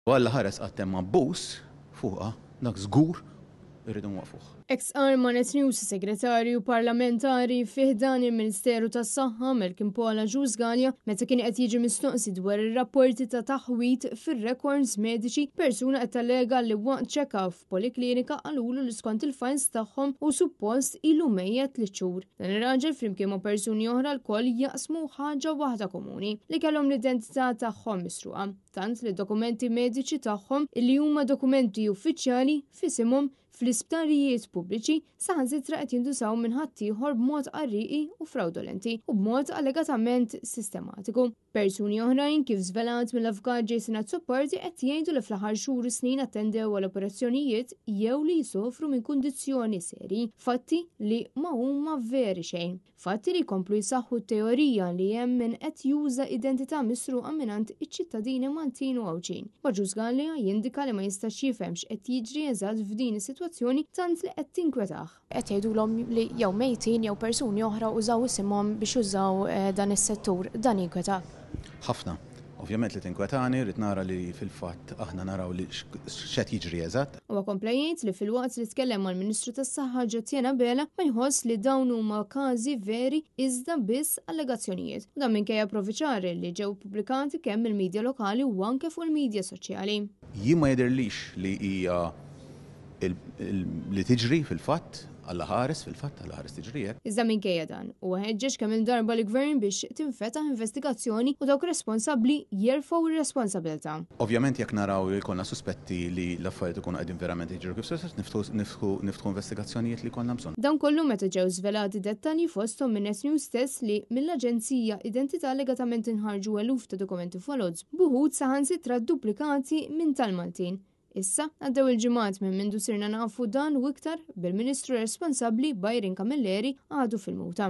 U Alla ħares qatt hemm abbuż fuqha, dak żgur irridu nwaqqfuh. Hekk stqarr ma' Net News is-Segretarju Parlamentari fi ħdan il-Ministeru tas-Saħħa Malcolm Paul Agius Galea meta kien qed jiġi mistoqsi dwar ir-rapporti ta' taħwid fir-rekords mediċi persuna qed tallega li waqt check-up f'poliklinika qalulu li skont il-files tagħhom hu suppost ilu mejjet tliet xhur. Dan ir-raġel flimkien ma' persuni oħra lkoll jaqsmu ħaġa waħda komuni, li kellhom l-identità tagħhom misruqa. tant li d-dokumenti mediċi tagħhom illi huma dokumenti uffiċjali f'isimhom fl-isptarijiet pubbliċi saħansitra qed jintużaw minn ħaddieħor b'mod qarrieqi u frawdolenti u b'mod allegatament sistematiku. Persuni oħrajn, kif żvelat mill-Avukat Jason Azzopardi, qed jgħidu li fl-aħħar xhur u snin attendew għal operazzjonijiet jew li jsofru minn kundizzjoni serji, fatti li ma huma veri xejn. Fatti li jkomplu jsaħħu t-teorija li hemm min qed juża identità misruqa mingħand iċ-ċittadini Maltin u Għawdxin. Agius Galea jindika li ma jistax jifhem x'qed jiġri eżatt f'din is-sitwazzjoni tant li qed tinkwetah. Qed jgħidulhom li jew mejtin jew persuni oħra użaw isimhom biex jużaw dan is-settur. Dan jinkwetak? Ħafna. Ovvjament li tinkwetani, rrid nara li fil-fatt aħna naraw li x'qed jiġri eżatt. Huwa kompla jgħid li filwaqt li tkellem mal-Ministru tas-Saħħa Ġotiena Abela ma jħoss li dawn huma każi veri iżda biss allegazzjonijiet. U dan minkejja provi ċari li ġew ippubblikati kemm mill-midja lokali u anke fuq il-midja soċjali. Jien ma jidhirlix li hija li tiġri fil-fatt, Alla ħares fil-fatt, Alla ħares tiġri hekk. Iżda minkejja dan, huwa ħeġġeġ kemm-il darba l-Gvern biex tinfetaħ investigazzjoni u dawk responsabbli jerfgħu r-responsabilità. Ovvjament jekk naraw li jkollna suspetti li l-affarijiet ikunu qegħdin verament jiġru kif suppost, niftħu investigazzjonijiet li jkollna bżonn. Dan kollu meta ġew żvelati dettalji fosthom minn Net News stess li mill-Aġenzija Identità allegatament inħarġu eluf ta' dokumenti foloz, b'uħud saħansitra duplikati minn tal-Maltin. Issa, għaddew il-ġimgħat minn mindu sirna nafu dan u iktar, bil-Ministru responsabbli Byron Camilleri għadu fil-muta.